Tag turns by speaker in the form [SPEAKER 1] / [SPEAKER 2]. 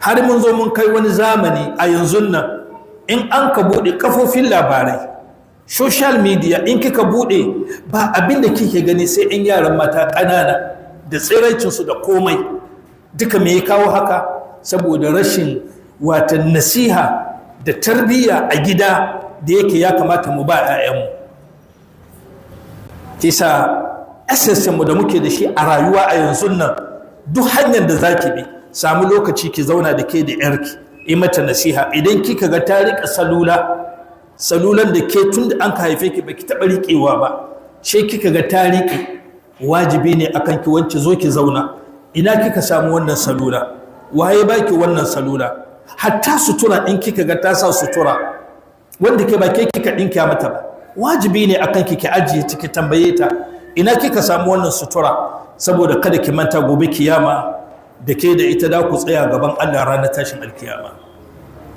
[SPEAKER 1] Har mun zo mun kai wani zamani a yanzu nan, in an ka buɗe kafofin labarai, social media, in kika buɗe, ba abin da kike gani sai in yaran mata ƙanana da tsiraicinsu da komai duka. Me ya kawo haka? Saboda rashin watan nasiha da tarbiyya a gida da yake ya kamata mu ba 'ya'yanmu. Kisa mu da muke da shi a rayuwa a yanzu nan, duk hanyar da za ki bi, samu lokaci ki zauna da ke da 'yarki, yi mata nasiha. Idan kika ga ta riƙa salula, salulan da ke tun da an ka haife ki baki taɓa riƙewa ba, sai kika ga ta riƙe, wajibi ne akan ki, "Wance, zo ki zauna. Ina kika samu wannan salula? Waye baki wannan salula?" Hatta sutura, in kika ga ta sa sutura wanda ke ba ke kika ɗinka mata ba, wajibi ne akan ki ki ajiye ta, ki tambaye ta, "Ina kika samu wannan sutura?" Saboda kada ki manta, gobe kiyama da ke da ita da ku tsaya gaban Allah ranar tashin alkiyama.